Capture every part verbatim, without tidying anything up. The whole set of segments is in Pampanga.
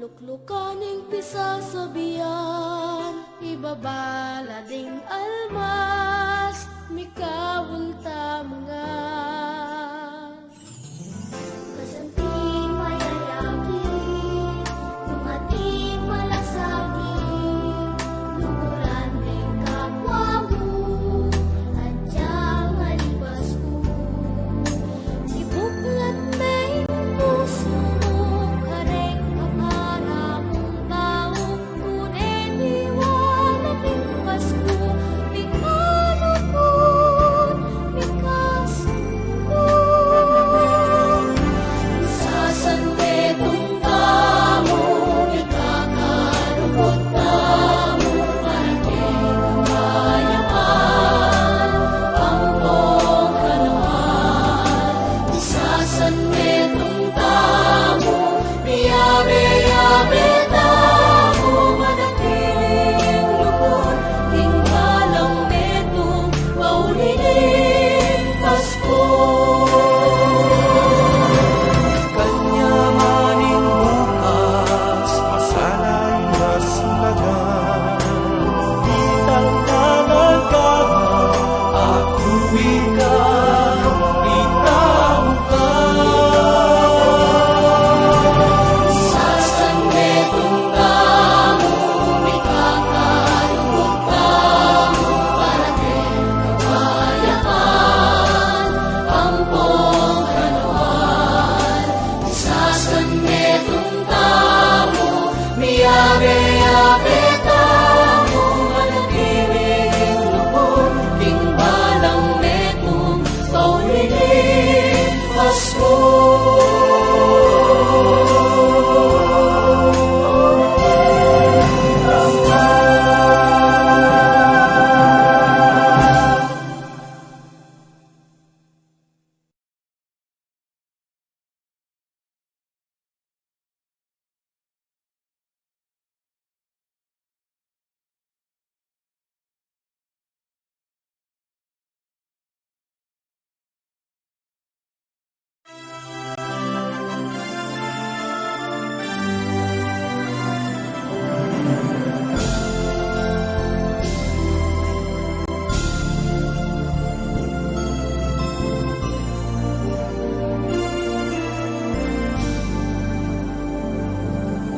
Luklukan ing pisasabian, ibaba la ding almas, mikaul tamu ngan. Kasanting mayayakit, dumating malasakit, luguran ding kapwa mu, agyang alibas ku. Sibuklat me ing pusu mu, kareng kapara mung bau, tune diwala ning Pasku, mikalugud, mikasungkun. Sasanmetung tamu, mikakalugud tamu, para king kapayapan, ampong kanawan. Sasanmetung tamu, miyabe-yabe tamu, manatiling lugud king balang metung, pauli ning Pasku. Kanyaman ing bukas, masalang masulagan, itang ngangan ka, aku ika, itamu ka. Sasanmetung tamu, mikakalugud tamu, para king kapayapan, ampong kanawan. Sasanmetung tamu, miyabe-yabe tamu, manatiling lugud king balang metung, pauli ning Pasku.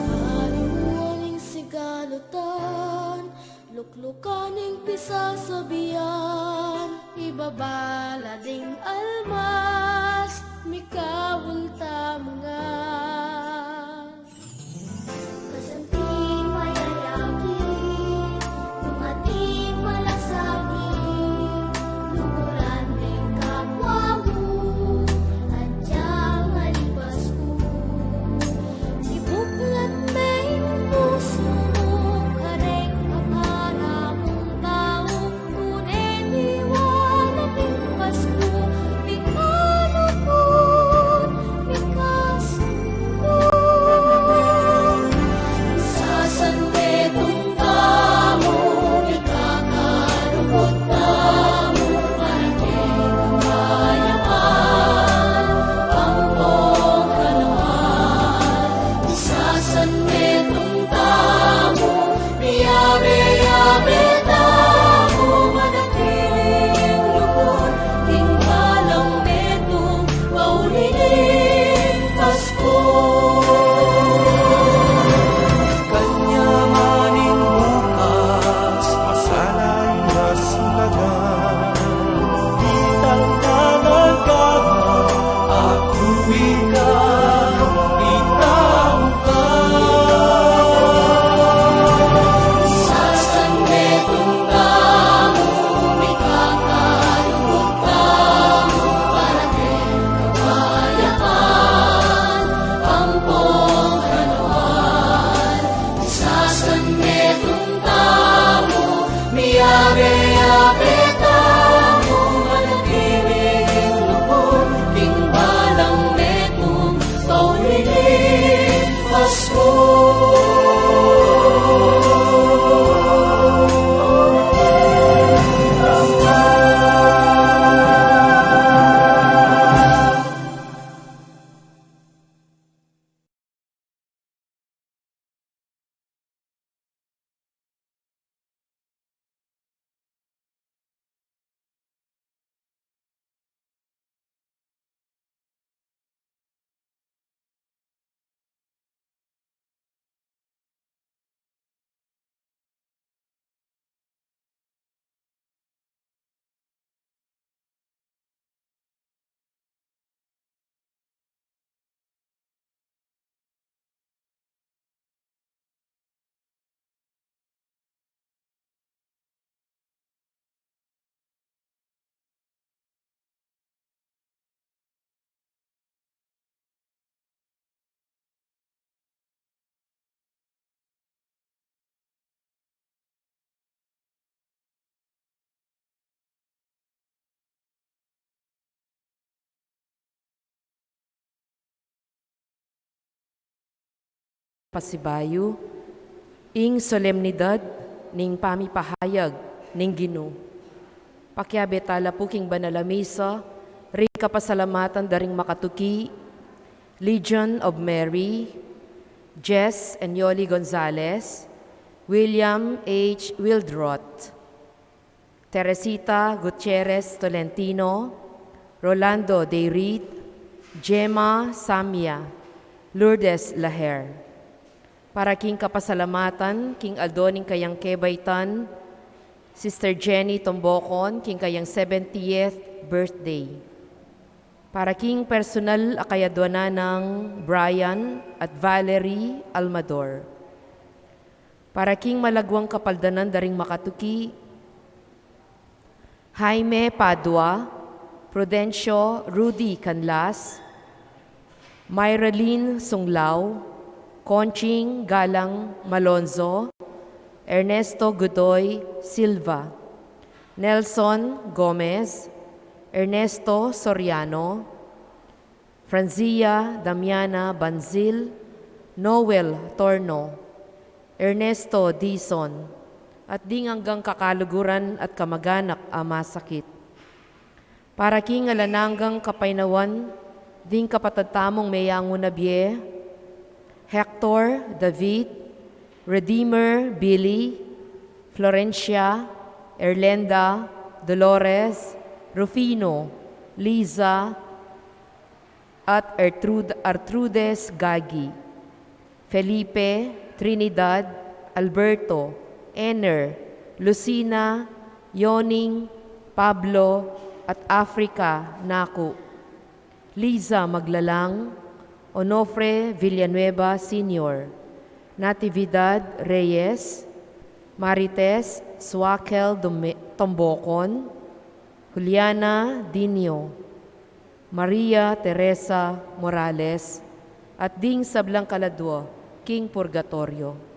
Kaluan ing sigalutan, luklukan ing pisasabian, ibaba la ding almas, mikaul tamu ngan. Kasanting mayayakit, dumating malasakit, luguran ding kapwa mu, agyang alibas ku. Sibuklat me ing pusu mu, kareng kapara mung bau, tune diwala ning Pasku, ikalu pasibayu ing solemnidad ning pamipahayag ning Ginu. Pakiabe tala pu king banal a misa, ring kapasalamatan da ring makatuki, Legion of Mary, Jess and Yoli Gonzalez, William H. Wildroth, Teresita Gutierrez Tolentino, Rolando Deirit, Gemma Samia, Lourdes Laher. Para king kapasalamatan king aldo ning kayang kebaitan, Sister Jenny Tombocon, king kayang seventieth birthday. Para king personal a kayadwanan nang Brian at Valerie Almador. Para king malagwang kapaldanan da ring makatuki, Jaime Padua, Prudencio Rudy Canlas, Myralyn Sunglao, Conching Galang Malonzo, Ernesto Godoy Silva, Nelson Gomez, Ernesto Soriano, Franzia Damiana Banzil, Noel Torno, Ernesto Dizon, at ding anggang kakaluguran at kamaganak a masakit. Para king alang anggang kapaynawan ding kapatad tamung meyangu na bie, Hector David, Redeemer Billy, Florencia, Erlenda, Dolores, Rufino, Liza, at Ertrud-, Artrudes Gagi, Felipe, Trinidad, Alberto, Ener, Lucina, Yoning, Pablo, at Africa Naku, Liza Maglalang, Onofre Villanueva Senior, Natividad Reyes, Marites Suakel Dome-, Tombocon, Juliana Dinio, Maria Teresa Morales, at ding sablang kaladwa king purgatoryo.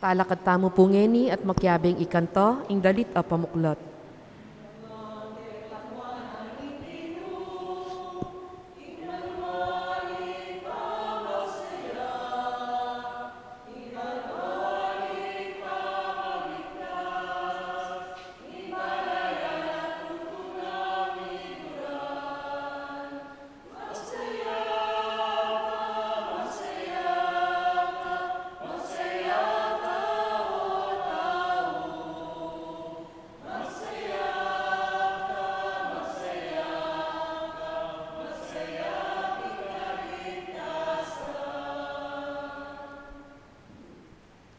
Talakad tamu pu ngeni at makiabeng ikanta ing dalit a pamuklat.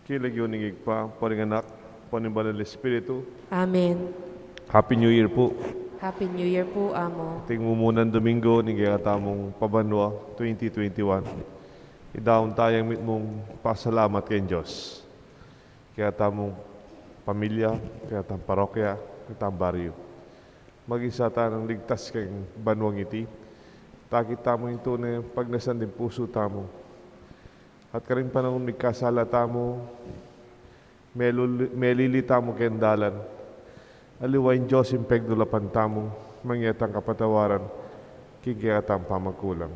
King lagyu ning Ibpa, ampo ning Anak, ampo ning Banal Espiritu. Amen. Happy New Year pu. Happy New Year pu, Amo. Iting mumunang Domingo ning kekatamung pabanua twenty twenty-one, idaun taya ing mitmung pasalamat king Dios. Kekatamung pamilya, kekatang parokya, kekatang baryu. Maging sa tanang ligtas king banuang iti, takit tamu ing tune pagnasan ding pusu tamu. At karing panaun migkasala tamu, melul-, melili tamu keng dalan. Aliwa ing Dios ing pegdulapan tamu, mangeta kapatawaran king kekatang pamagkulang.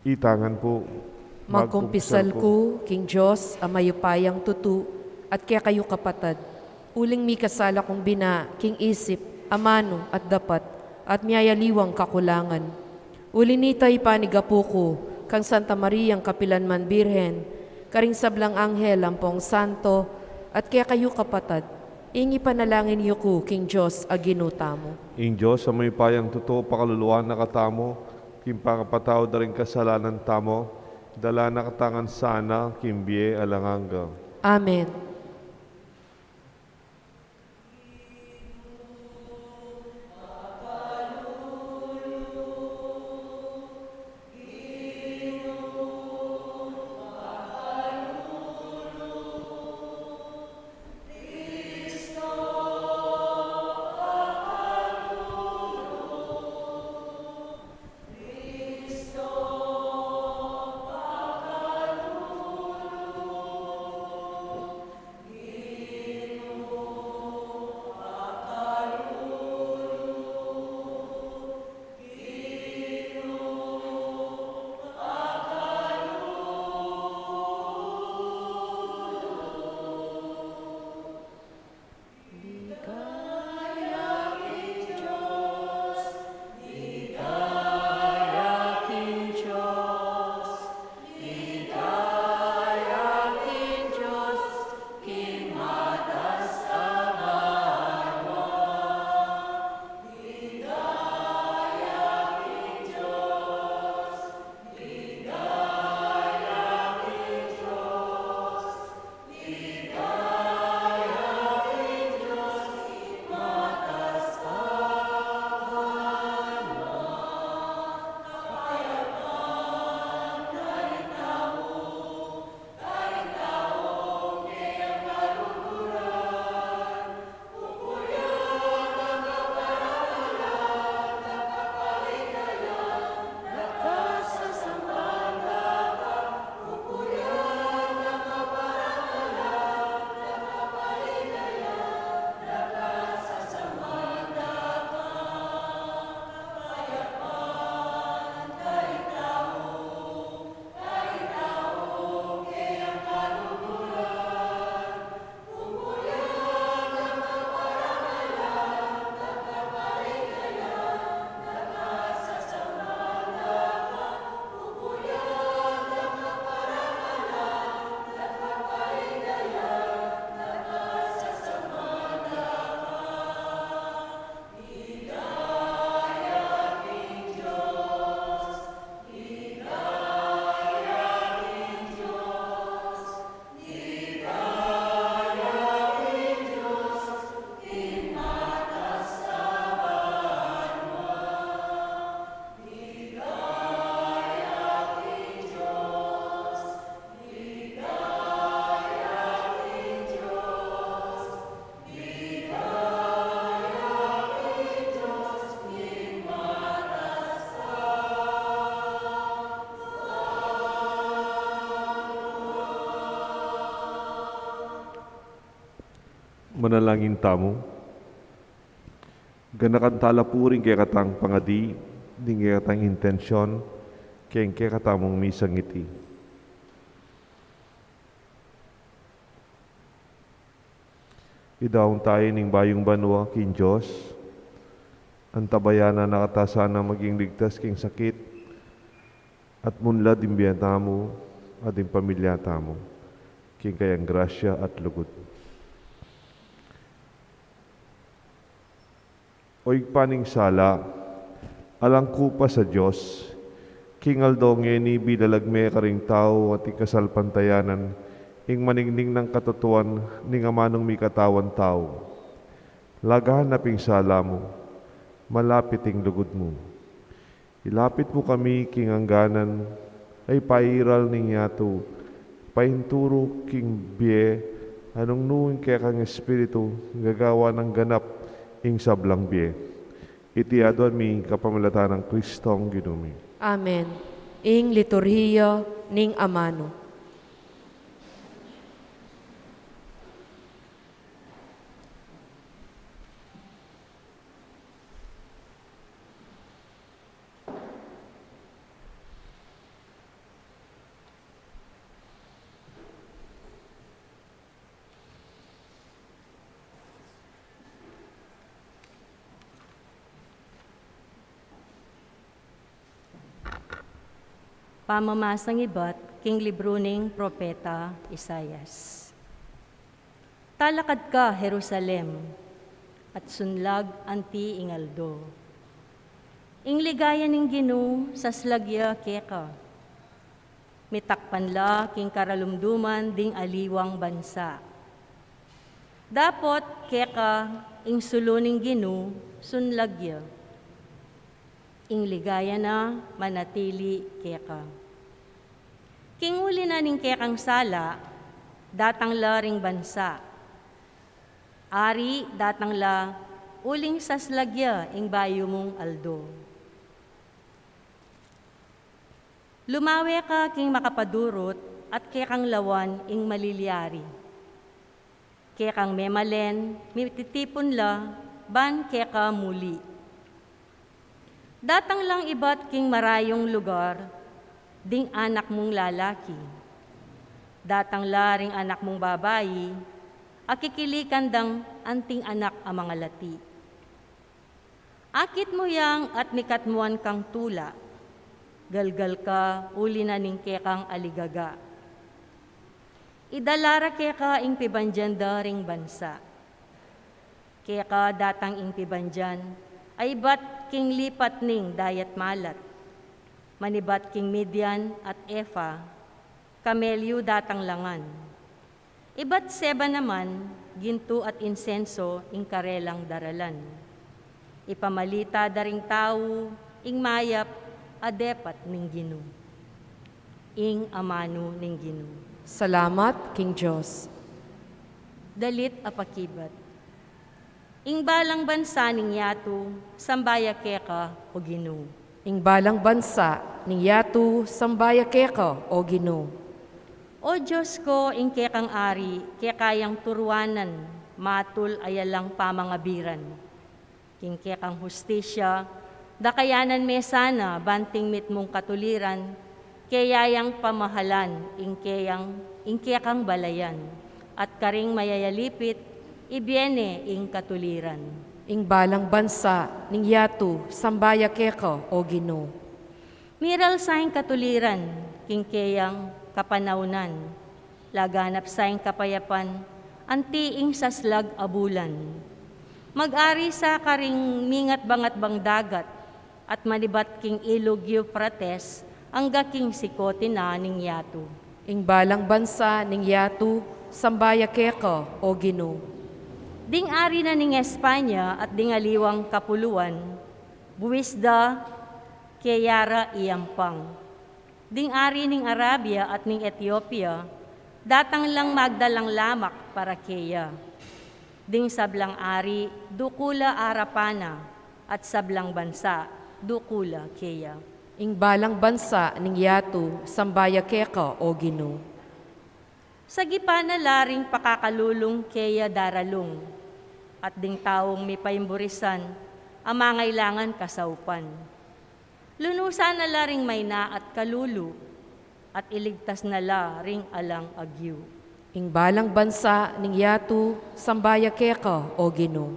Itang ngan pu. Magkumpisal ku king Dios a mayupayang tutu, at kekayu kapatad, uling mikasala kung bina king isip, amanu, at dapat, at miyayaliwang kakulangan. Uli nita, ipanigapu ku kang Santa Mariang kapilanman Birhen, karing sablang anghel ampong santo, at kekayu kapatad, ing ipanalangin yu ku king Dios a Ginu tamu. Ing Dios a mayupayang tutu pakaluluan na katamu, king pangapatawad da ring kasalanan tamu, idala na katamu ngan sana king bie alang angga. Amen. Ligaya king Dios, ligaya king Dios, ligaya king Dios, king matas a banua. Ligaya king Dios, ligaya king Dios, Manalangin tamu. Ganakan tala pu ring kekatang pangadi, ding kekatang intension, keng kekatamung misang iti. Idaun taya ning bayung banua king Dios. Antabayanan na kata sana maging ligtas king sakit, at munlad ing bie tamu, at ing pamilya tamu, king kayang grasya at lugud. O Ibpa ning sala, alang kupas a Dios, King aldo ngeni bilalag me karing tau ating kasalpantayanan ing maningning nang katutuan ning amanung mikatawan tau. Lagahan na pin sala mu, malapit ing lugud mu. Ilapit mu kami king angganan, a ipairal ning yatu, painturu king bie, a nung nu ing kekang espiritu, gagawan nang ganap ing sablang bie. Iti aduan mi kapamilatan nang Kristong Ginu mi. Amen. Ing liturhiya ning amanu. Pamamasang ibat king libru ning Propeta Isaias. Talakad ka, Jerusalem, at sunlag anti ing aldo. Ing ligaya ning Ginu saslag ya keka. Mitakpan la king karalumduman ding aliwang bansa. Dapot keka ing sulu ning Ginu sunlag ya. Ing ligaya na manatili keka. King uli na ning kekang sala, datang la ring bansa. Ari datang la uling saslag ya ing bayu mung aldo. Lumawe ka king makapadurut at kekang lawan ing malilyari. Kekang memalen, mititipun la, ban keka muli. Datang lang ibat king marayung lugar, ding anak mung lalaki. Datang la ring anak mung babai, a kikilikan dang anting anak a mangalati. Akit mu yang at mikatmuan kang tula, galgal ka uli na ning kekang aligaga. Idala ra keka ing pibandian da ring bansa. Keka datang ing pibandian, a ibat king lipat ning dayat malat. Manibat king Midian at Efa, kamelyu datang la ngan. Ibat Seba naman, gintu at insenso ing karelang daralan. Ipamalita da ring tau ing mayap a depat ning Ginu. Ing amanu ning Ginu. Salamat king Dios. Dalit a pakibat. Ing balang bansa ning yatu, samba ya keka, O Ginu. Ing balang bansa ning yatu, samba ya keka, O Ginu. O Dios ko, ing kekang ari, keka yang turuanan, matul a yalang pamangabiran. King kekang hustisya, dakayanan me sana banting mitmung katuliran, keya yang pamahalan ing keyang, ing kekang balayan, at karing mayayalipit, ibie ne ing katuliran. Ing balang bansa ning yatu, samba ya keka, O Ginu. Miral sa ing katuliran, king keyang kapanaunan, laganap sa ing kapayapan, anti ing saslag a bulan. Mag-ari sa karing mingatbangatbang dagat, at manibat king ilug Eufrates, angga king sikote na ning yatu. Ing balang bansa ning yatu, samba ya keka, O Ginu. Ding ari na ning Espanya at ding aliwang kapuluan, buis da keya ra iyampang. Ding ari ning Arabia at ning Etiopia, datang lang magdalang lamak para keya. Ding sablang ari, dukula arapan na, at sablang bansa, dukula keya. Ing balang bansa ning yatu, samba ya keka, O Ginu. Sagipan na la ring pakakalulung keya daralung, at ding taung mipaimburisan, a mangailangan kasaupan. Lunusan na la ring mayna at kalulu, at iligtas na la ring alang agyu. Ing balang bansa ning yatu, samba ya keka, O Ginu.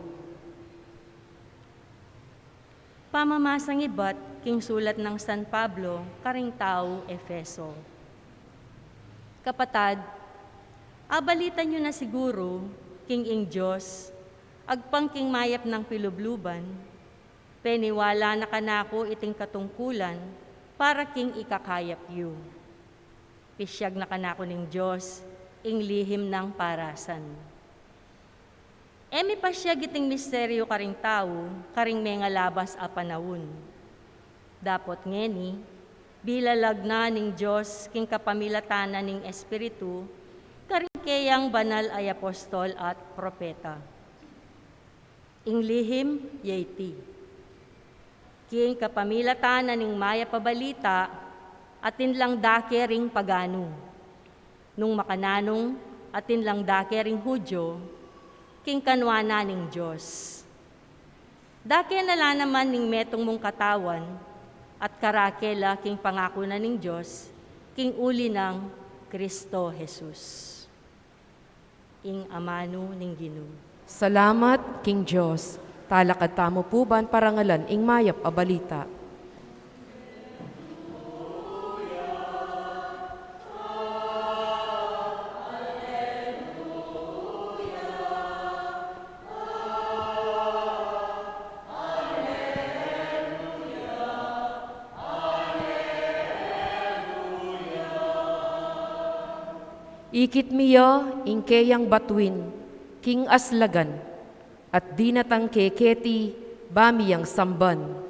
Pamamasang ibat king sulat nang San Pablo karing tau Efeso. Kapatad, abalitan yu na siguru king ing Dios, agpang king mayap nang pilubluban, peniwala na kanaku iting katungkulan, para king ikakayap yu. Pisyag na kanaku ning Dios ing lihim nang parasan. E mi pasyag iting misteryu karing tau karing mengalabas a panaun. Dapot ngeni, bilalag na ning Dios king kapamilatan na ning Espiritu karing keyang banal a apostol at propeta. Ing lihim ya iti. King kapamilatan na ning Mayap a Balita, atin lang dake ring paganu. Nung makananu, atin lang dake ring Judio, king kanwa na ning Dios. Dake na la naman ning metung mung katawan, at karake la king pangaku na ning Dios, king uli nang Kristo Jesus. Ing amanu ning Ginu. Salamat king Dios. Talakad tamu pu ban parangalan ing Mayap a Balita. Ikit mi ya ing keyang batuin king aslagan, at dinatang ke keti ba mi yang samban.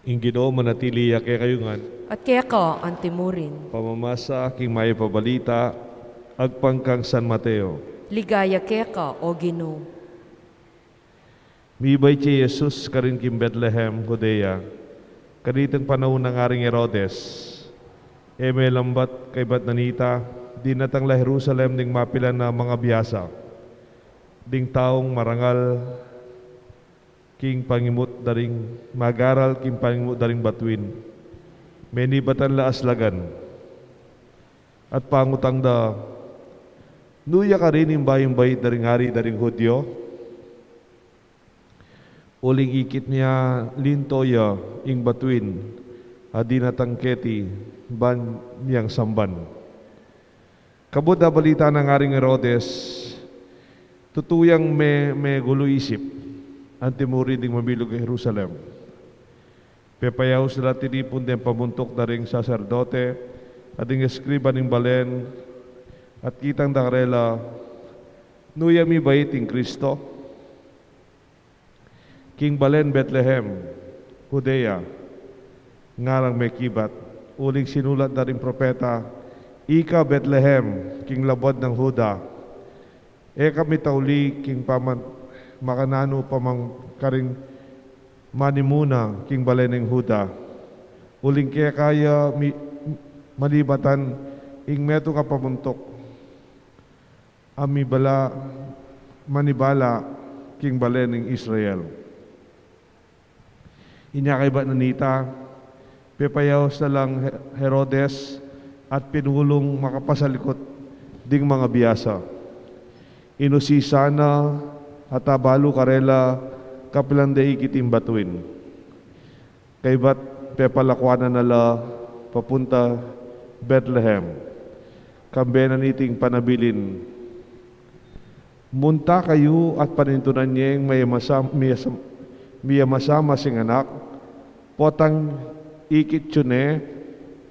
Ing Ginu manatili ya kekayu ngan. At keka antimurin. Pamamasa king Mayap a Balita agpang kang San Mateo. Ligaya keka, O Ginu. Mibait ya i Jesus karin king Betlehem, Judea, kaniting panaun nang Aring Herodes. E melambat kaybat na nita, dinatang la Jerusalem ding mapilan a mangabiasa, ding taung marangal king pangimut da ring, magaral king pangimut da ring batuin. Menibatan la aslagan. At pangutang da, "Nu ya karin ing bayung bait da ring ari da ring Judio?" Uling ikit ne, linto ya ing batuin a dinatang keti ban miyang samban. Kabud a balita nang Aring Herodes, tutu yang me-, megulu isip antimurin ding mabilug a Jerusalem. Pepayaus la tinipun deng pamuntuk da ring saserdote at ding eskriba ning balen, at kitang da karela, "Nu ya mibait ing Kristo? King balen Betlehem, Judea, ngarang mekibat, uling sinulat da ring propeta, 'Ika Betlehem, king labuad nang Juda, e ka mitauli king paman-, makananu pa man karing manimuna king balen ning Juda, uling keka ya mi-, manibatan ing metung a pamuntuk a mibala, manibala king balen ning Israel.'" Inya kaybat na nita, pepayaus na lang He-, Herodes at pinulung makapasalikut ding mangabiasa. Inusisan na at abalu karela kapilan da ikit ing batuin. Kaybat pepalakuan na la papunta Betlehem. Kambe na niting panabilin, "Munta kayu at panintunan yeng miyamasa-, miyasa-, miyamasama sing anak, potang ikit yu ne,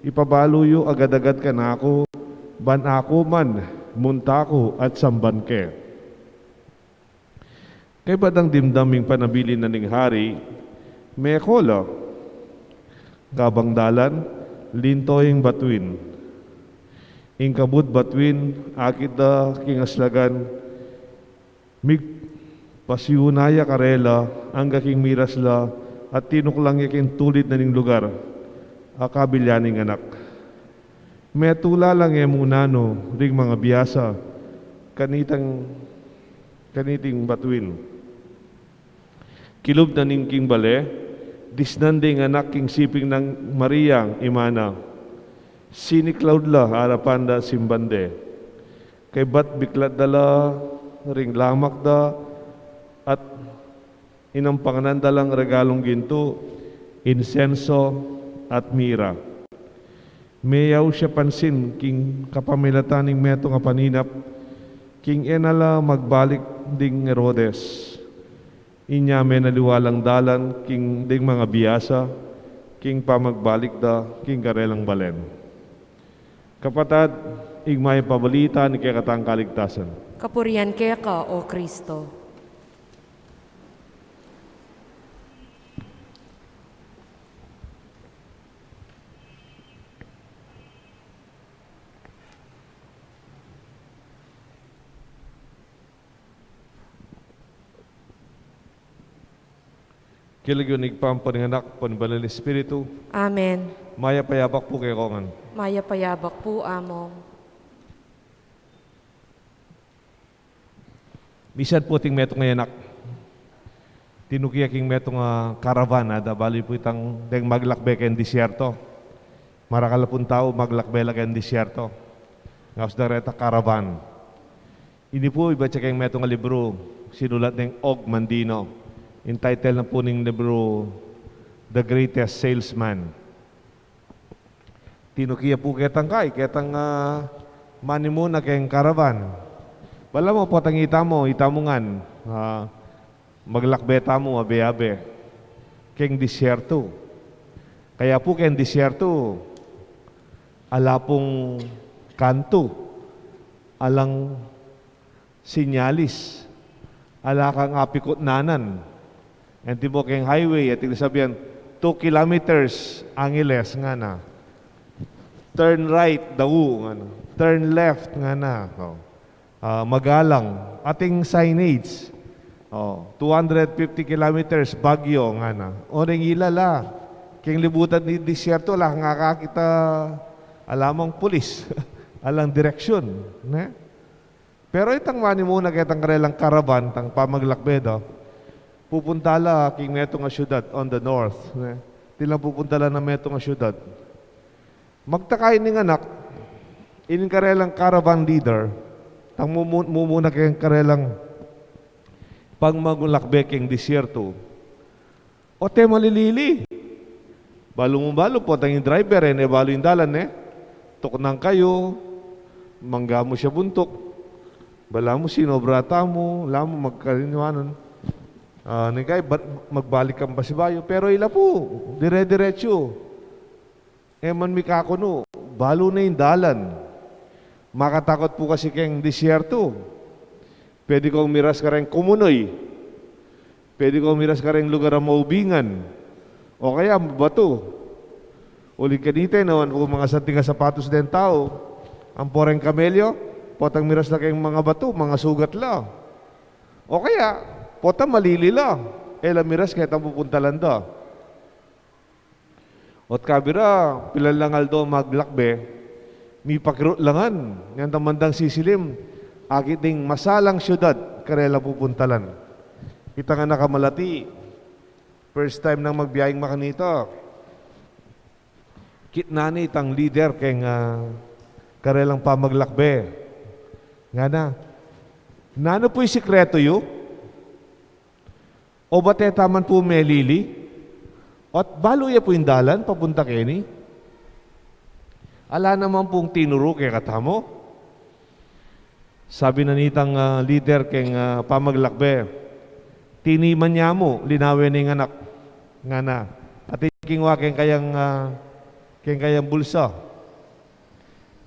ipabalu yu agad-agad kanaku, ban aku man munta ku at samban ke." Kaybat dang dimdam ing panabilin na ning hari, meko la. Kabang dalan, linto ing batuin. Ing kabud batuin, akit da king aslagan, migpasiuna ya karela angga king miras la, at tinuklang ya king tulid na ning lugar a kabilyan ning anak. Metula lang e mu nanu ring mangabiasa kanitang, kaniting batuin. Kilub na ning king bale, disnan de ing anak king siping nang Maria, ima na. Siniklaud la arapan da, simban de. Kaybat biklat da la ring lamak da at inampangan da lang regalung gintu, insenso, at mira. Meyaus ya pansin king kapamilatan ning metung a paninap, king e na la magbalik ding Herodes. Inya menaliwa lang dalan king ding mga biasa, king pamagbalik da king karelang balen. Kapatad, ing mayap a balita ning kekatang kaligtasan. Kapurian keka, O Kristo. King lagyu ning Ibpa, ampo ning Anak, ampo ning Banal a Espiritu. Amen. Mayap a yabak pu kekongan. Mayap a yabak pu, Among. Misan pu ating metung a anak, tinuki ya king metung a caravan, ada balu pu itang deng maglakbe keng disyerto. Marakal pung tau, maglakbe la keng disyerto. Ngaus da reta caravan. Ini pu ibat ya keng metung a libru, sinulat neng Og Mandino. Ing title na pu ning libru, The Greatest Salesman. Tinuki ya pu ketang kai, ketang, ah, manimuna keng caravan. Balamu potang itamu, itamu ngan, ah, maglakbe tamu abe-abe keng disyerto. Kaya pu keng disyerto, ala pung kantu, alang sinyalis, ala kang apikutnanan. Antimo keng highway, ating sasabian, "Two kilometers, Angeles," ngana. "Turn right, Dawu," ngana. "Turn left," ngana. O. Ah, magalang. Ating signage. O, "Two hundred fifty kilometers, Baguio," ngana. O, ning ila la. Keng libutan ning disyerto, ala kang akakit a, alamang pulis. Alang direksyon, ne? Pero itang manimuna ketang karelang caravan, itang pamaglakbe da, pupunta la king metung a syudad on the north, ne? Atin lang pupunta la ning metung a syudad. Magtaka ining anak, ining karelang caravan leader, itang mumu-, mumuna keng karelang pamaglakbe keng disyerto. O't e malilili. Balu mu balu, potang ing driver, e ne balu ing dalan, ne? Tuknang kayu, mangga mu siya buntuk. Balamu sinobra tamu, ala mu magkalinuanan. Ah, neng kai, ba-, magbalik kang pasibayu. Pero ila pu, dire-diretsu. E man mikakunu, balu ne ing dalan. Makatakut pu kasi keng disyerto. Pwede kang miras kareng kumunoy. Pwede kang miras kareng lugar a maubingan. O kaya batu. Uling kanita, nawan pu mangasanting a sapatos deng tau. Ampo reng kamelyo, potang miras la keng mangabatu, mangasugat la. O kaya, potang malili la. E la miras ketang pupuntalan da. O't kabira, pilan lang aldo maglakbe, mipakirut la ngan, ngan tamandang sisilim, akit ding masalang syudad, karela pupuntalan. Itang anak a malati, first time nang magbiayeng makanita. Kitnan ne itang lider keng, ah, karelang pamaglakbe. Ngana, "Nanu pu ing sikretu yu? O bate taman pu melili? At balu ya pu ing dalan papunta keni? Ala naman pung tinuru kekatamu?" Sabi na nitang, ah, lider keng, ah, pamaglakbe, "Tiniman ya mu," linawe ning anak. Ngana, atin kingwa keng kayang, ah, keng kayang bulsa.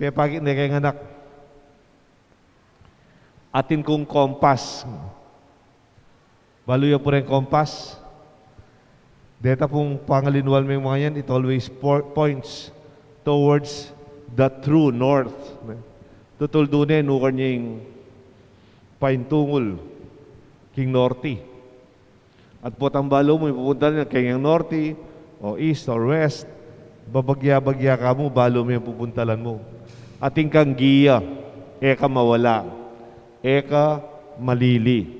Pepakit ne keng anak. "Atin kung kompas." Balu ya pu reng kompas? Deta pung pangalinwal meng mga yan, it always po-, points towards the true north. Tutuldu ne, nukarin ya ing paintungul king norte. At potang balu mu ing pupuntalan mu, keng norte, o east, or west, babagya-bagya ka mu, balu mu ing pupuntalan mu. Atin kang giya, e ka mawala, e ka malili.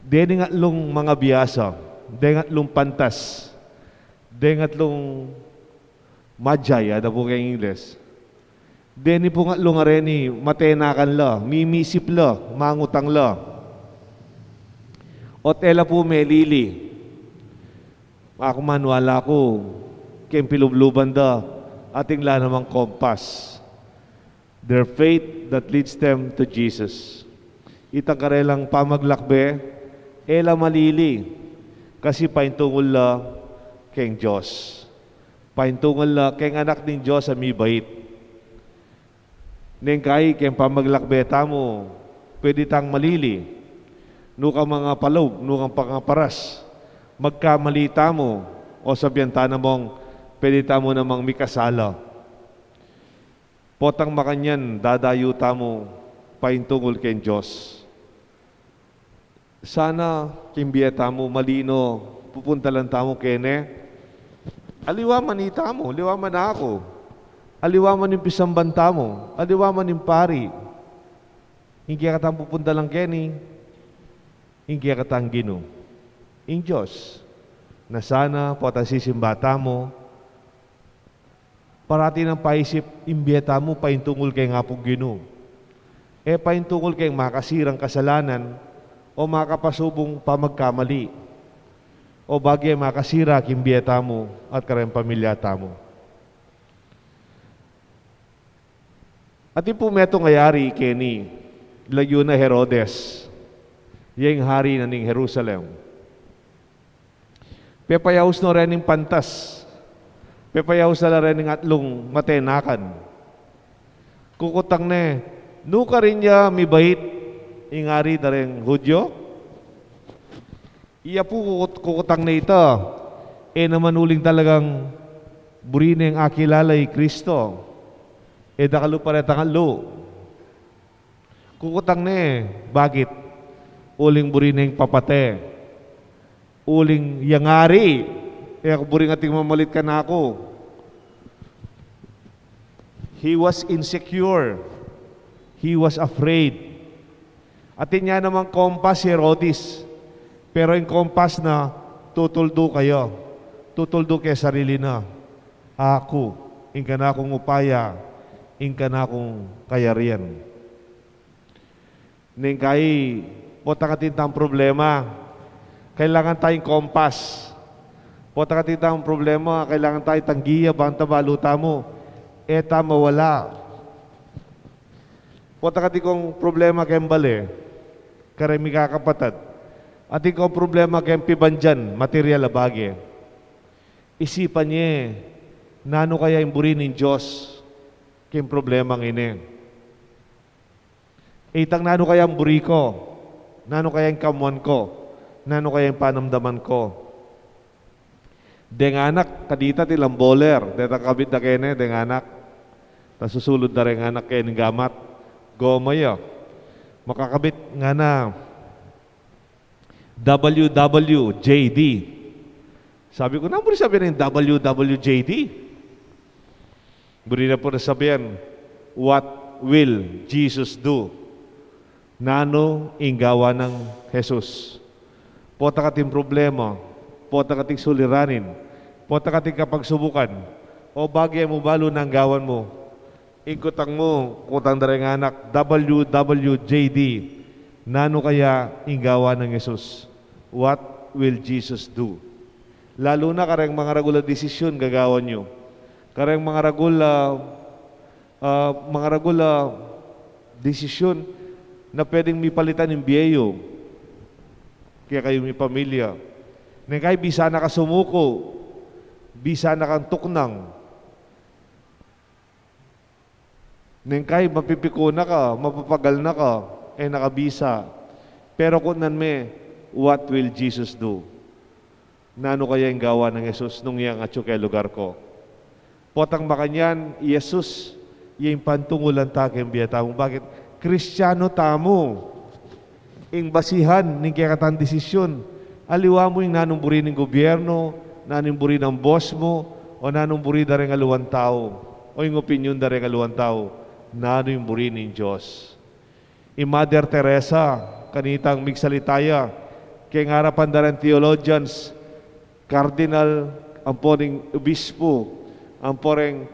Deng atlung mangabiasa, deng atlung pantas, deng atlung magi, ada pu keng Ingles. Deni pung atlu ngareni, matenakan la, mimisip la, mangutang la. Ot e la pu melili. Aku maniwala ku, keng pilubluban da, atin la namang kompas. Their faith that leads them to Jesus. Itang karelang pamaglakbe, e la malili, kasi paintungul la keng Dios. Paintungul la keng Anak ning Dios a mibait. Neng kai keng pamaglakbe tamu, pwede tang malili. Nung kang mangapalub, nung kang pangaparas, magkamali tamu, o sabian ta namung, pwede tamu namang mikasala. Potang makanyan, dadayu tamu, paintungul keng Dios. Sana, keng bie tamu, mali no pupuntalan tamu kene. Aliwa man itamu, aliwa man aku, aliwa man ing pisamban tamu, aliwa man ing pari. Ing kekatang pupuntalan keni, ing kekatang Ginu, ing Dios. Na sana, potang sisimba tamu, parati nang paisip ing bie tamu paintungul keng Apung Ginu. E paintungul keng makasirang kasalanan o makapasubung pamagkamali. O bage makasira king bie tamu at kareng pamilya tamu. Atin pu metung a yari keni, lagyu na Herodes, ya ing hari na ning Jerusalem. Pepayaus no reng pantas. Pepayaus na la reng atlung matenakan. Kukutang ne, nu karin ya mibait ing ari da reng Judio? Iya pu kukut-, kukutang ne ita, e naman uling talagang buri neng akilala i Kristo. E dakal pu pa retang atlu. Kukutang ne, bakit? Uling buri neng papate. Uling yang ari, e ku buring ating mamalit kanaku. He was insecure. He was afraid. Atin ya namang kompas i Herodes. Pero ing kompas na, tutuldu kaya. Tutuldu keng sarili na. Aku, ing kanakung upaya, ing kanakung kayarian. Neng kai, potang atin tang problema, kailangan tang kompas. Potang atin tang problema, kailangan tang giya, bang ta balu tamu, e ta mawala. Potang atin kung problema keng bale, kareng mikakapatad. Atin kung problema keng pibandian, material a bage. Isipan ye, nanu kaya ing buri ning Dios keng problemang ini? Itang nanu kaya ing buri ku, nanu kaya ing kamuan ku, nanu kaya ing panamdaman ku. Deng anak, kadita tilang bowler, detang kabit da kene, deng anak. Tas susulud da reng anak keni gamat, goma ya. Makakabit ngana W W J D. Sabi ku, nanu buri sabian ing W W J D? Buri na pu sabian, "What will Jesus do?" Nanu ing gawan nang Jesus? Potang atin problema, potang atin suliranin, potang atin kapagsubukan, o bage mu balu nang gawan mu. Ing kutang mu, kutang da reng anak, W W J D, nanu kaya ing gawan nang Jesus? What will Jesus do? Lalu na kareng mangaragul a desisyun gagawan yu. Kareng mangaragul a, ah, mangaragul a desisyun na pwedeng mipalitan ing bie yu. Kaya kayu mipamilya. Neng kai bisa na ka sumuku, bisa na kang tuknang. Neng kai mapipiku na ka, mapapagal na ka, e na ka bisa. Pero kutnan me, what will Jesus do? Nanu kaya ing gawan nang Jesus nung yang atyu keng lugar ku? Potang makanyan, i Jesus, ya ing pantungulan ta keng bie tamu. Bakit? Kristiyanu tamu. Ing basihan ning kekatang desisyun. Aliwa mu ing nanung buri ning gobyerno, nanung buri nang boss mu, o nanung buri da reng aliwang tau, o ing opinyon da reng aliwang tau, nanu ing buri ning Dios. I Mother Teresa, kanitang migsalita ya keng arapan da reng theologians, cardinal, ampo ring obispo, ampo ring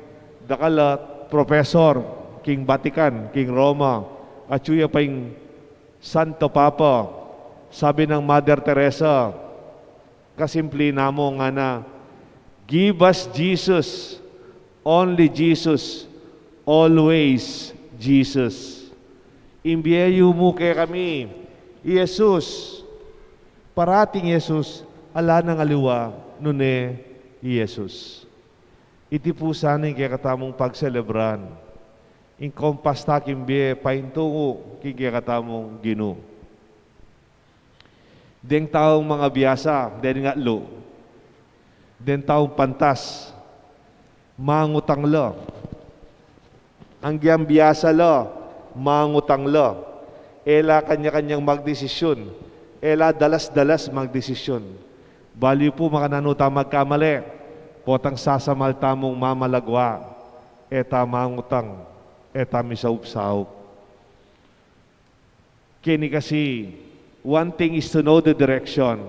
dakal a professor, king Vatican, king Roma, atyu ya pa ing Santo Papa, sabi nang Mother Teresa, kasimple na mu ngana, "Give us Jesus, only Jesus, always Jesus." Ing bie yu mu kekami, i Jesus, parating Jesus, ala nang aliwa nune i Jesus. Iti pu sana ing kekatamung pagselebran, ing kompas ta king bie paintungu king kekatamung Ginu. Deng taung mangabiasa, deng atlu, deng taung pantas, mangutang la. Anggyang biasa la, mangutang la. E la kanya-kanyang magdesisyun. E la dalas-dalas magdesisyun. Balu pu makananu ta magkamali, potang sasamal tamung mamalagwa, e ta mangutang, e ta misaup-saup. Keni kasi, one thing is to know the direction,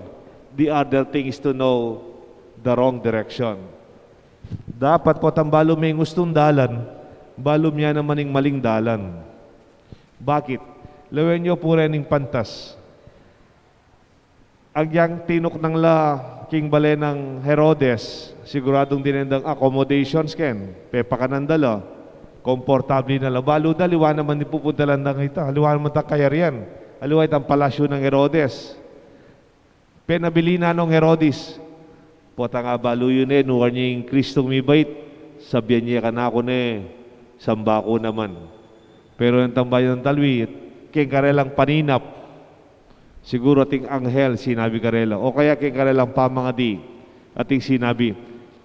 the other thing is to know the wrong direction. Dapat potang balu me ing ustung dalan, balu me ya naman ing maling dalan. Bakit? Lawen yu pu ring pantas. Agyang tinuknang la king bale nang Herodes, siguradung dinan dang accommodations ken, pepakanan da la, komportable na la. Balu da, aliwa naman ing pupuntalan dang ita, aliwa naman itang kayarian, aliwa itang palasyu nang Herodes. Penabilin na nong Herodes. Potang abalu yu ne, nuan ye ing Kristung mibait, sabian ye kanaku ne, samba ku naman. Pero ing tambayan talwi, king karelang paninap, siguru ating anghel sinabi karela, o kaya king karelang pamangadi, ating sinabi,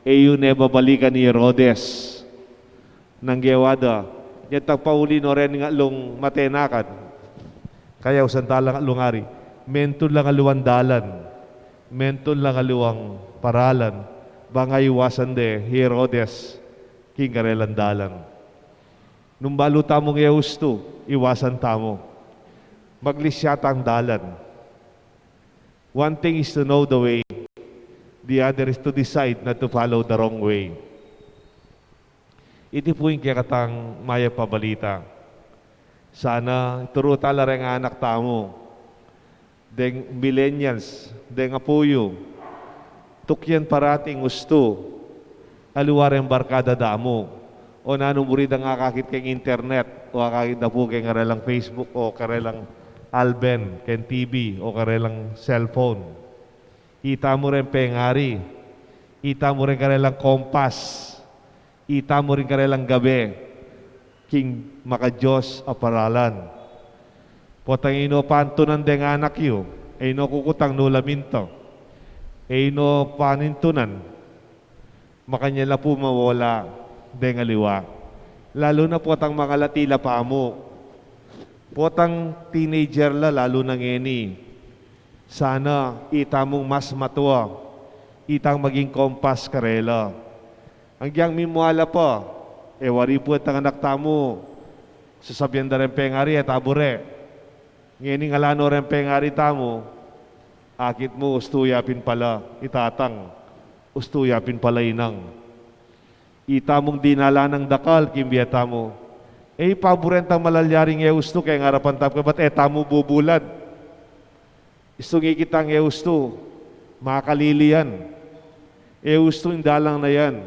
"E yu ne babalikan i Herodes." Nang gewa da, inyang pauli no ren ing atlung matenakan. Kaya usan ta lang atlung ari, mentun lang aliwang dalan, mentun lang aliwang paralan, bang iwasan de i Herodes king karelang dalan. Nung balu tamung e ustu, iwasan tamu. Maglisya tang dalan. One thing is to know the way, the other is to decide not to follow the wrong way. Iti pu ing kekatang mayap a balita. Sana ituru ta la reng anak tamu, deng millennials, deng apu yu, tukyan parati ing ustu, aliwa reng barkada da mu, o nanu mu rin dang akakit keng internet, o akakit da pu keng karelang Facebook, o karelang alben, keng T V, o karelang cellphone. Ita mu reng pengari, ita mu reng karelang kompas, ita mu ring karelang gabe king maka-Dios a paralan. Potang e yu no pantunan deng anak yu, e yu no kukutang nu la minto, e yu no panintunan, makanyan la pu mawola deng aliwa. Lalu na potang mangalati la pamu, potang teenager la, lalu na ngeni. Sana ita mung mas matua, itang maging kompas karela. Agyang mimua la pa, e wari pu itang anak tamu, sasabian da reng pengari, e ta bure. Ngeni ngala no reng pengari tamu, akit mu ustu ya pin pala i tatang, ustu ya pin pala i inang. Ita mung dinalan nang dakal king bie tamu, e paburen tang malalyaring e ustu keng arapan tamu, kaybat e tamu bubulad. Istung ikit tang e ustu, makalili yan. E ustu ing dalan a yan.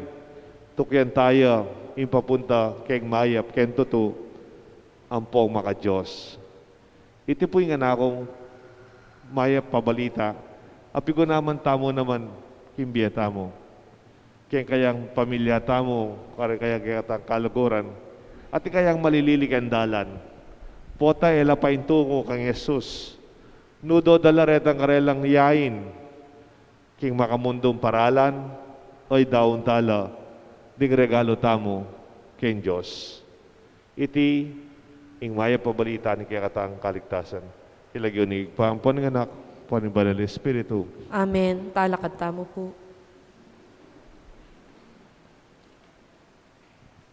Tukyan taya ing papunta keng mayap, keng tutu, ampong maka-Dios. Iti pu ing nganakung mayap a balita a pigunaman tamu naman king bie tamu, keng kayang pamilya tamu, kareng kayang kekatang kaluguran, at ing kayang malilili keng dalan. Pota e la paintungu kang Jesus. Nu do da la retang karelang yain king makamundung paralan, o idaun ta la ding regalu tamu keng Dios. Iti ing mayap a balita ning kekatang kaligtasan. King lagyu ning Ibpa, ampo ning Anak, ampo ning Banal Espiritu. Amen. Talakad tamu pu.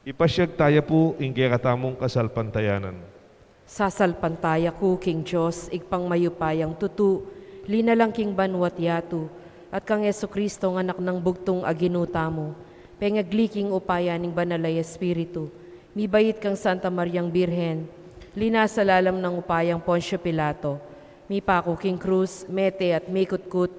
Ipasyag taya pu ing kekatamung kasalpantayanan. Sasalpantaya ku king Dios, Ibpang mayupayang tutu, linalang king banua't yatu, at kang Jesucristo, Anak nang bugtung a Ginu tamu, pengagli king upaya ning Banal a Espiritu, Mibait kang Santa Mariang Birhen, linasa lalam nang upayang Poncio Pilato, mipaku king krus, mete at mikutkut,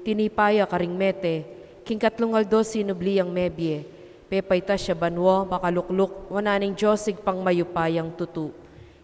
tinipa ya karing mete, king katlung aldo sinubli yang mebie, pepaitas ya banua, makalukluk wanan ning Dios Ibpang mayupayang tutu.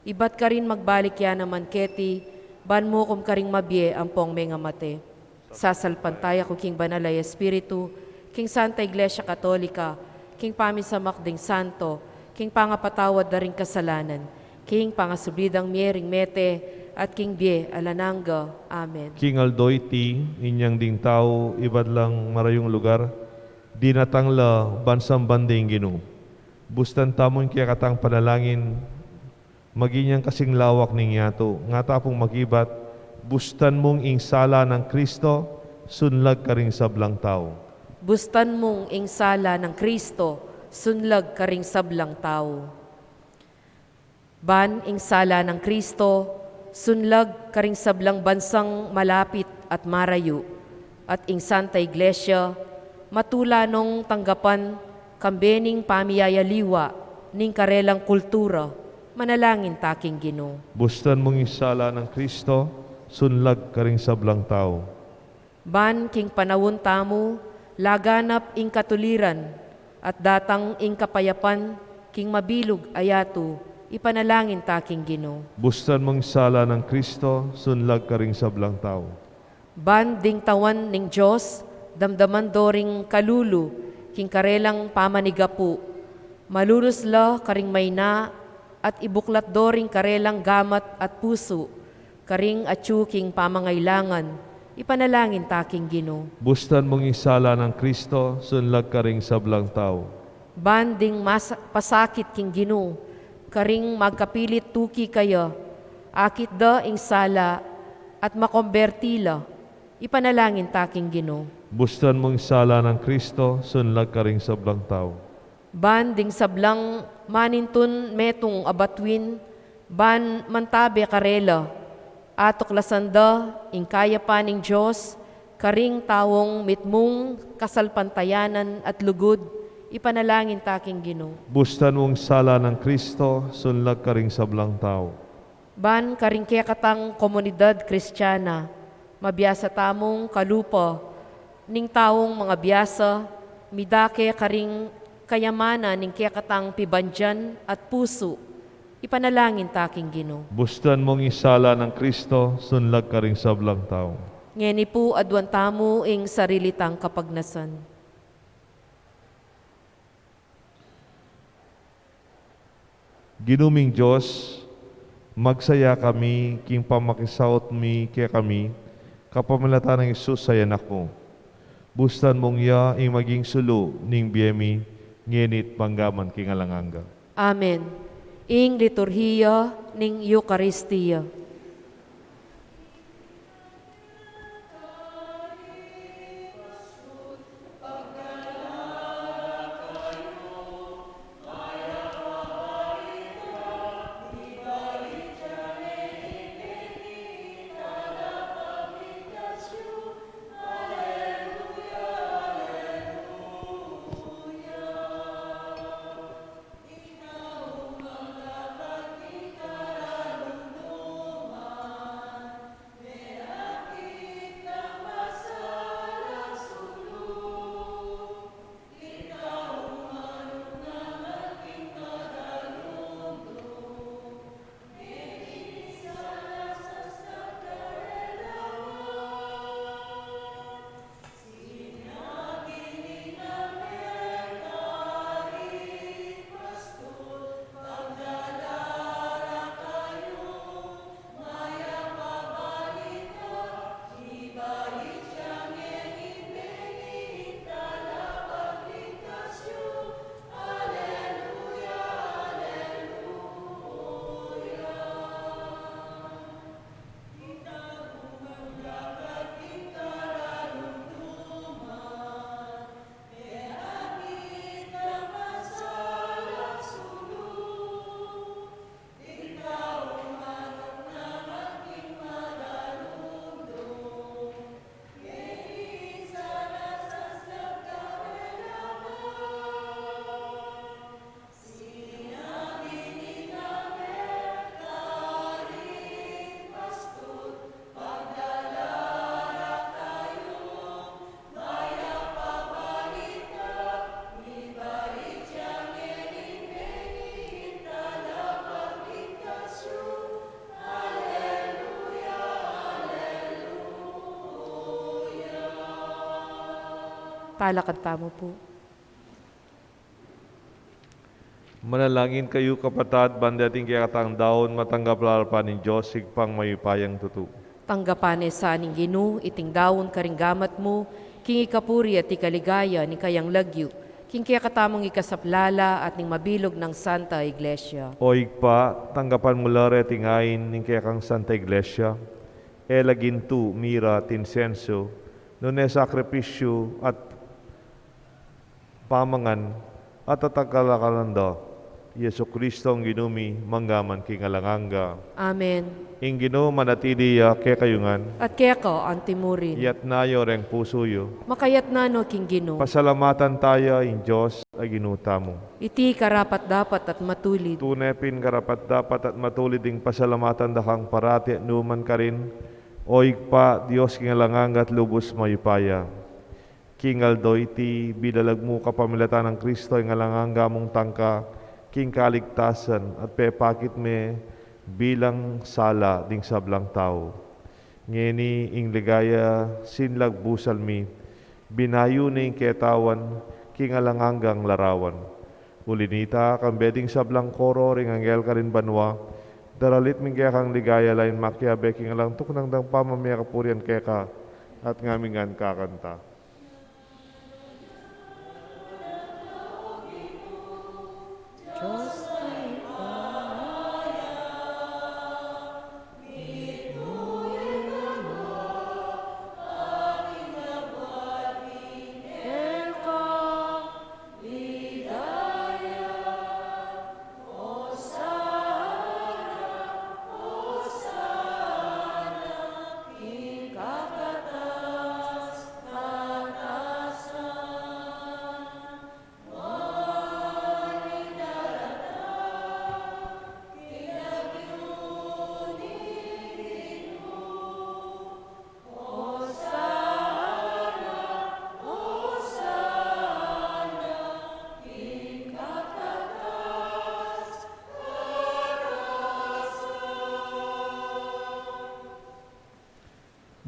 Ibat karin magbalik ya naman keti, ban mukum karing mabie ampong mengamate. Sasalpantaya ku king Banal a Espiritu, king Santa Iglesia Katolika, king pamisamak ding santo, king pangapatawad da ring kasalanan, king pangasubli dang mie ring mete, at king bie alang angga. Amen. King aldo iti, inyang ding tau, ibat lang marayung lugar, dinatang la ban samban ding Ginu. Bustan tamu ing kekatang panalangin, maging yang kasing lawak ning yatu, nga ta pung makibat, bustan mung ing sala nang Kristo, sunlag karing sablang tau. Bustan mung ing sala nang Kristo, sunlag karing sablang tau. Ban ing sala nang Kristo, sunlag karing sablang bansang malapit at marayu, at ing Santa Iglesia, matula nong tanggapan, kambe ning pamiyayaliwa, ning karelang kultura, manalangin ta king Ginu. Bustan mung ing sala nang Kristo, sunlag karing sablang tau. Ban king panaun tamu, laganap ing katuliran, at datang ing kapayapan, king mabilug a yatu, ipanalangin ta king Ginu. Bustan mung sala nang Kristo, sunlag karing sablang tau. Ban ding tauan ning Dios, damdaman do ring kalulu, king karelang pamanigapu, malulus la karing maina, at ibuklat do ring karelang gamat at pusu, karing atyu king pamangailangan, ipanalangin ta king Ginu. Bustan mung ing sala nang Kristo, sunlag karing sablang tau. Ban ding mas-, pasakit king Ginu, karing magkapilit tuki kaya, akit da ing sala, at makomberti la, ipanalangin ta king Ginu. Bustan mung sala nang Kristo, sunlag karing sablang tau. Ban ding sablang manintun metung a batuin, ban mantabe karela, atuklasan da ing kayapan ning Dios, karing taung mitmung kasalpantayanan at lugud, ipanalangin ta king Ginu. Bustan mung sala nang Kristo, sunlag karing sablang tau. Ban karing kekatang komunidad Kristiana, mabiasa tamung kalupa, ning taung mangabiasa, midake karing kayamanan ning kekatang pibandian at pusu, ipanalangin ta king Ginu. Bustan mung ing sala nang Kristo, sunlag karing sablang tau. Ngeni pu aduan tamu ing sarili tang kapagnasan. Ginu ming Dios, magsaya kami king pamakisaut mi kekami, kapamilatan nang Jesus a Anak mu. Bustan mung iya ing maging sulu ning bie mi, ngeni't manggaman king alang angga. Amen. Ing liturhiya ning Eukaristia. Talakad tamu pu. Manalangin kayu, kapatad, ban deting kekatang daun matanggap la pu ning Dios Ibpang mayupayang tutu. Tanggapan ne sa ning Ginu iting daun karing gamat mu, king ikapuri at ikaligaya ning kayang lagyu, king kekatamung ikasaplala at ning mabilug nang Santa Iglesia. O Ibpa, tanggapan mu la reting ain ning kekang Santa Iglesia, e la gintu, mira at insenso, nune sakripisyu at pamangan at tatalakaran da. Jesucristo ing Ginu mi, mangga man king alang angga. Amen. Ing Ginu manatili ya kekayu ngan. At keka antimurin. Iyatas yu reng pusu yu. Makayatas no king Ginu. Pasalamatan taya ing Dios a Ginu tamu. Iti karapat-dapat at matulid. Tune pin karapat-dapat at matulid ing pasalamatan da kang parati at nukarin man, O Ibpa, Dios king alang angga at lubus mayupaya. King aldo iti, bilalag mu kapamilatan nang Kristo ing alang angga mung tangka king kaligtasan at pepakit me bilang sala ding sablang tau. Ngeni ing ligaya sinlagbusan mi, binayu ne ing ketawan king alang anggang larawan. Uli nita, kambe ding sablang koro ring anghel karin banua, daralit mi ing kekang ligaya lain makiabe king alang tuknang dang pamamie kapurian keka, at ngami ngan kakanta.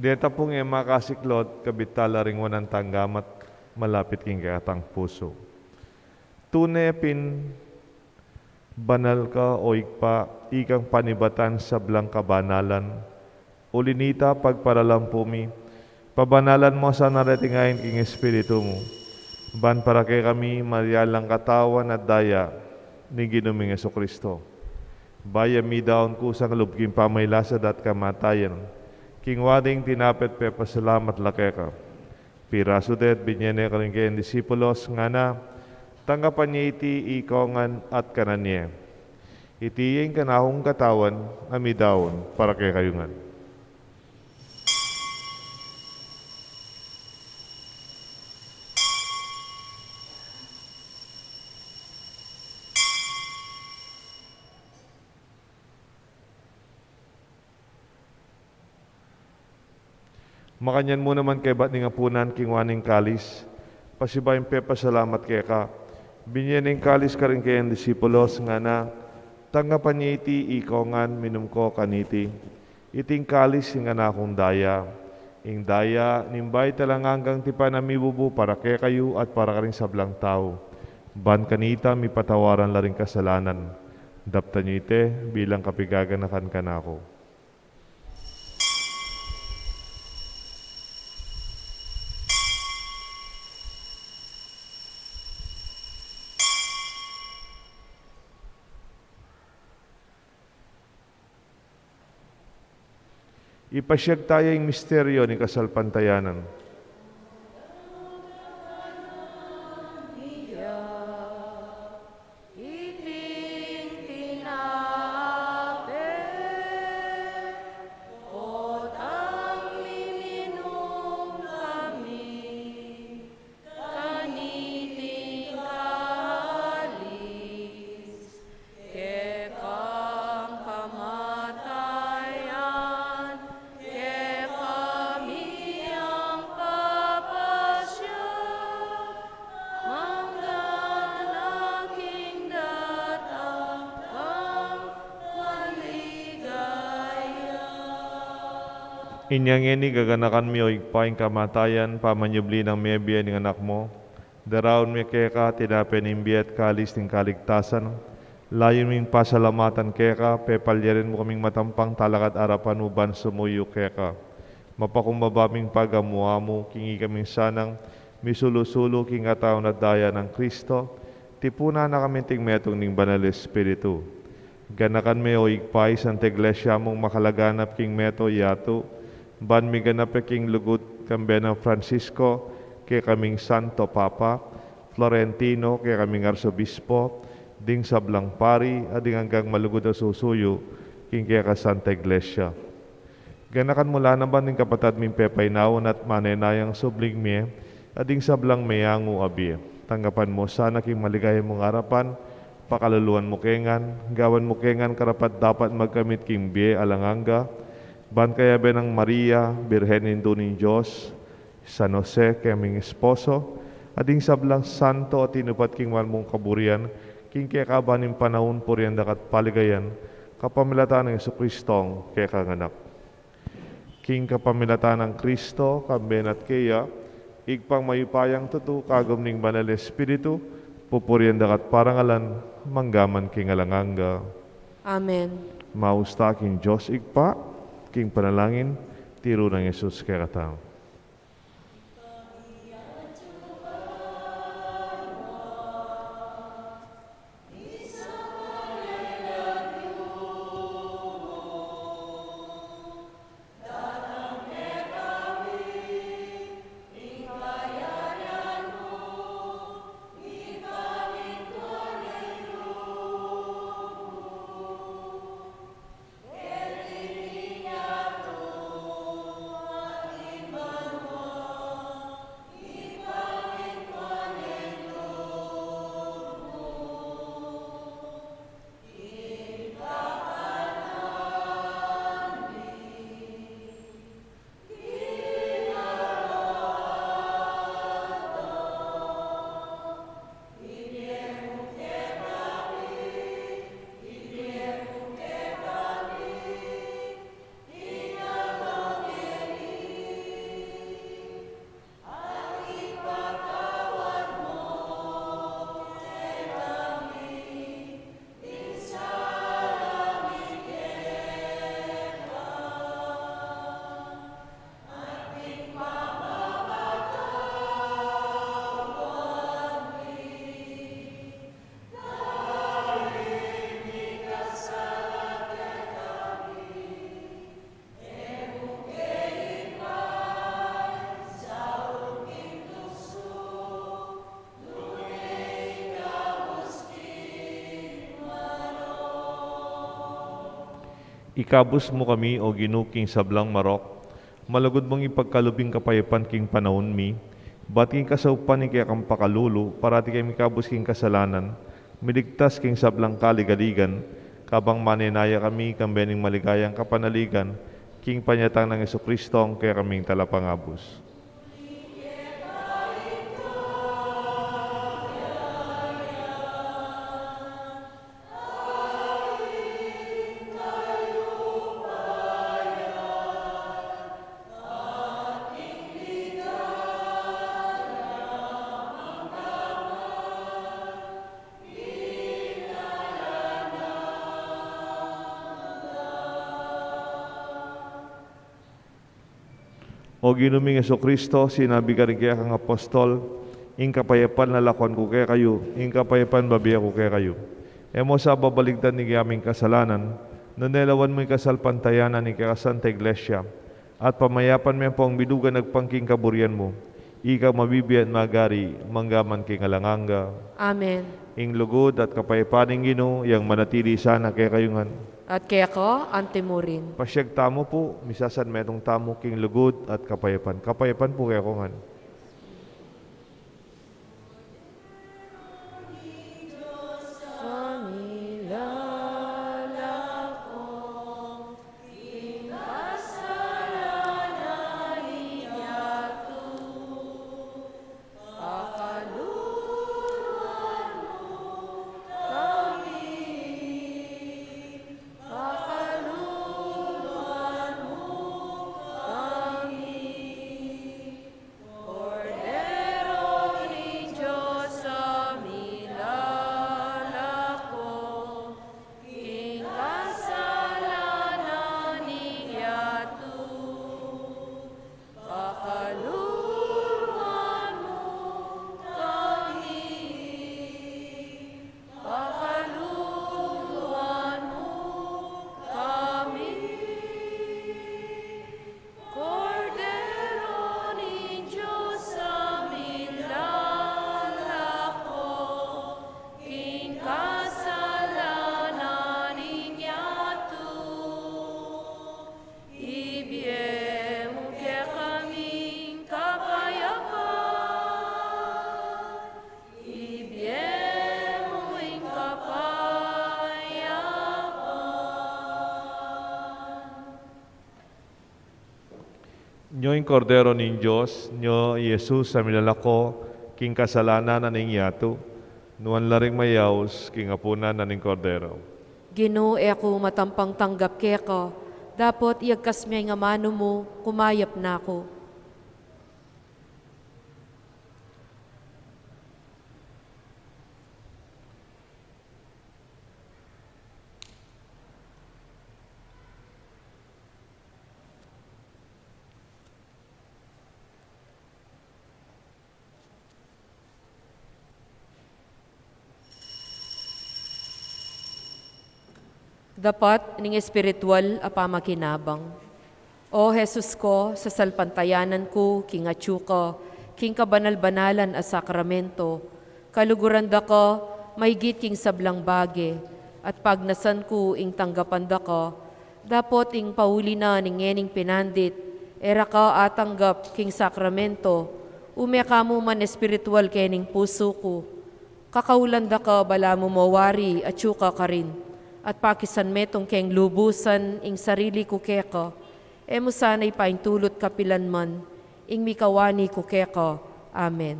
Deta pung e makasiklud, kabit tala ring wanan tang gamat, malapit king kekatang pusu. Tune pin banal ka, O Ibpa, ikang panibatan sablang kabanalan. Uli nita, pagparalampu mi, pabanalan mu sana reting ain king Espiritu mu, ban para kekami maryalang katawan at daya ning Ginu ming Jesucristo. Bayu mi daun kusang lub king pamailasa da at kamatayan, kingwa ding tinape at pepasalamat la keka, pirasu de at binye ne karing kayang disipulos, ngana, tanggapan ye iti ikongan at kanan ye. Iti ing kanakung katawan a midaun para kekayu ngan. Makanyan mu naman kaybat ning apunan, kingwa ne ing kalis, pasibayu pepasalamat keka, binye ne ing kalis karing kayang disipulos, ngana, tanggapan ye iti ikongan, minum ko kaniti. Iti ing kalis ning kanakung daya, ing daya ning bayu at alang anggang tipan a mibubu para kekayu at para karing sablang tau, ban kanita mipatawaran la ring kasalanan. Daptan yu iti bilang kapaganakan kanaku. Ipasiag taya ing misteryu ning kasalpantayanan. Iting tinape, potang miminum kami, kaniting kalis, kekang kamatayan, kekami yang Inya ngeni gaganakan mi, o Ibpa, ing kamatayan pamanyubli nang mebie ning Anak mu. Daraun mi keka tinape ning bie at kalis ning kaligtasan. Layun ming pasalamatan keka, pepalyarin mu kaming matampang talakad arapan mu ban sumuyu keka. Mapakumbaba ming pagamu-amu king ikaming sanang misulu-sulu king katawan at daya nang Kristo, tipunan na kami king metung ning Banal Espiritu. Ganakan me, o Ibpa, ing Santa Iglesia mung makalaganap king meto yatu, ban miganap ya king lugud kambe nang Francisco, kekaming Santo Papa, Florentino, kekaming Arsobispo, ding sablang pari, at ding anggang malugud a susuyu king keka Santa Iglesia. Ganakan mu la naman ding kapatad ming pepainawa at manenayang subling mie, at ding sablang meyangu a bie. Tanggapan mu sana king maligaya mung arapan, pakaluluan mu ke ngan, gawan mu ke ngan karapat-dapat magkamit king bie alang angga, ban kayabe nang Maria, Birhen Indu ning Dios, San Jose, keming esposo, at ding sablang santo a tinupat king banal mung kaburian, king kekaban ning panaun purian da ka at paligayan, kapamilatan nang Jesucristong kekang Anak. King kapamilatan nang Kristo, kambe na at keya, Ibpang mayupayang tutu, kagum ning Banal Espiritu, pupurian da ka at parangalan, manggaman king alang angga. Amen. Maus ta king Dios Ibpa, king panalangin, tiru nang Jesus kekatamu. Ikabus mu kami, O Ginu, king sablang marok, malugud mung ipagkalub ing kapayapan king panaun mi, bat king kasaupan ning kekang pakalulu, parati kami ikabus king kasalanan, miligtas king sablang kaligaligan, kabang manenaya kami kambe ning maligayang kapanaligan, king panyatang nang Jesucristong kekaming Talapangabus. O Ginu ming Jesucristo, sinabi ka ring kekang apostol, "Ing kapayapan lalakwan ku kekayu, ing kapayapan bibie ku kekayu." E mu sa babaligtad ing kekaming kasalanan, nune lawan mu ing kasalpantayanan ning kekang Santa Iglesia, at pamayapan me ampong bilugan agpang king kaburian mu. Ika mabibie at magari manggaman king alang angga. Amen. Ing lugud at kapayapan ning Ginu, yang manatili sana kekayu ngan. At keka antimurin. Pasiag tamu pu, misasanmetung tamu king lugud at kapayapan. Kapayapan pu kekayu ngan. Nyo ing Kordero ning Dios, nyo i Jesus a milalako king kasalanan na ning yatu. Nuan la ring mayaus king apunan na ning Kordero. Ginu, e ku matampang tanggap keka, dapot iyagkas me ing amanu mu, kumayap na ku. Dapat ning espiritual a pamakinabang. O Jesus ko, sasalpantayanan ku king atyu ka king kabanal-banalan a sakramento, kaluguran da ka maygit king sablang bage, at pagnasan ku ing tanggapan da ka, dapot ing pauli na ning ngening pinandit, e ra ka atanggap king sakramento, ume ka mu man espiritual kening pusu ku. Kakaulan da ka balamu mo wari atyu ka karin, at pakisan metung keng lubusan ing sarili ku keka, e mu sana ipaintulut kapilan man ing mikawani ku keka. Amen.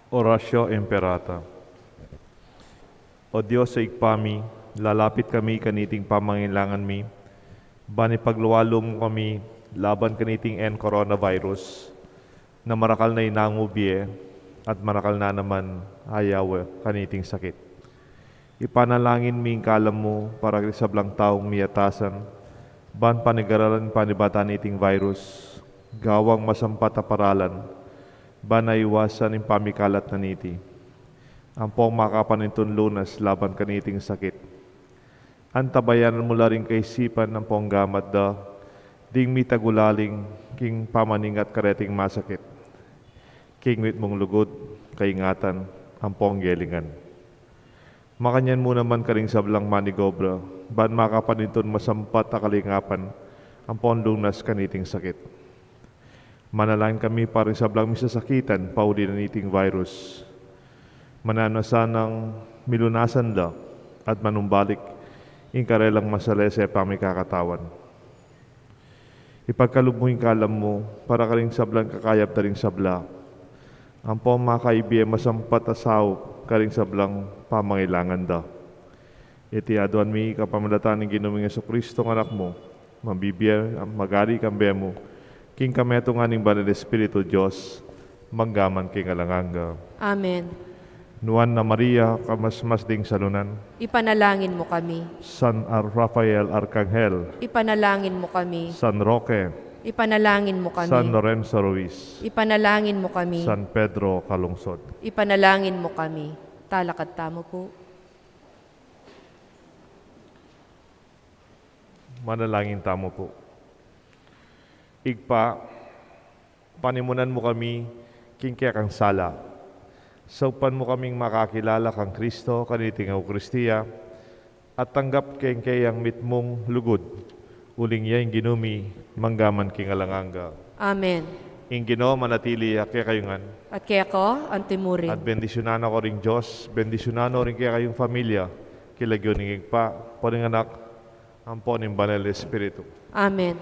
Oratio Imperata. O Dios a Ibpa mi, lalapit kami kaniting pamangailangan mi, ban ipagluwalu mu kami laban kaniting N coronavirus, na marakal na inangu bie at marakal na naman ayaw kaniting sakit. Ipanalangin mi ing kalam mu para king sablang taung miyatasan, ban panigaralan panibatan iting virus, gawang masampat a paralan, ban aiwasan ing pamikalat na niti. Ampong makapanintun lunas laban kaniting sakit. Antabayanan mu la ring kaisipan ampong gamat da, ding mitagulaling king pamaningat kareting masakit. King mitmung lugud, kaingatan, ampong gelingan. Makanyan mu naman karing sablang manigobra, ban makapanintun masampat a kalingapan, ampong lunas kaniting sakit. Manalangin kami para king sablang misasakitan, pauli na niting virus. Mananu na sanang milunasan da, at manumbalik, ing karelang masalese pamikakatawan. Ipagkalub mu ing kalam mu, para karing sablang kakayap da ring sabla. Ampong makaibie masampat a saup, karing sablang pamangailangan da. Iti aduan mi kapamilatan ning Ginu ming Jesucristo, ing Anak mu, mabibie, magari kambe mu, king kametungan ning Banal Espiritu, Dios, mangga man king alang angga. Amen. Nuan a Maria, kamasmas ding salunan. Ipanalangin mu kami. San Ar-, Rafael Arkanghel. Ipanalangin mu kami. San Roque. Ipanalangin mu kami. San Lorenzo Ruiz. Ipanalangin mu kami. San Pedro Calungsod. Ipanalangin mu kami. Talakad tamu pu. Manalangin tamu pu. Ibpa, panimunan mu kami king kekang sala. Saupan mu kaming makakilala kang Kristo kaniting Eukaristia, at tanggap king keyang mitmung lugud, uling ya ing Ginu mi, mangga man king alang angga. Amen. Ing Ginu manatili ya kekayu ngan. At keka antimurin. At bendisyunan na ko ring Dios, bendisyunan no ring kekayung familia, king lagyu ning Ibpa, ampo ning Anak, ampo ning Banal Espiritu. Amen.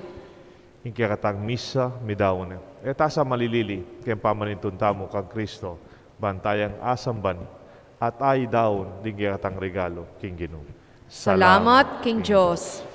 Ing kekatang misa, midaun ne. E ta sa malilili, king pamanintun tamu kang Kristo, ban tayang asamban, at aidaun, ding kekatang regalu, king Ginu. Salamat king Dios.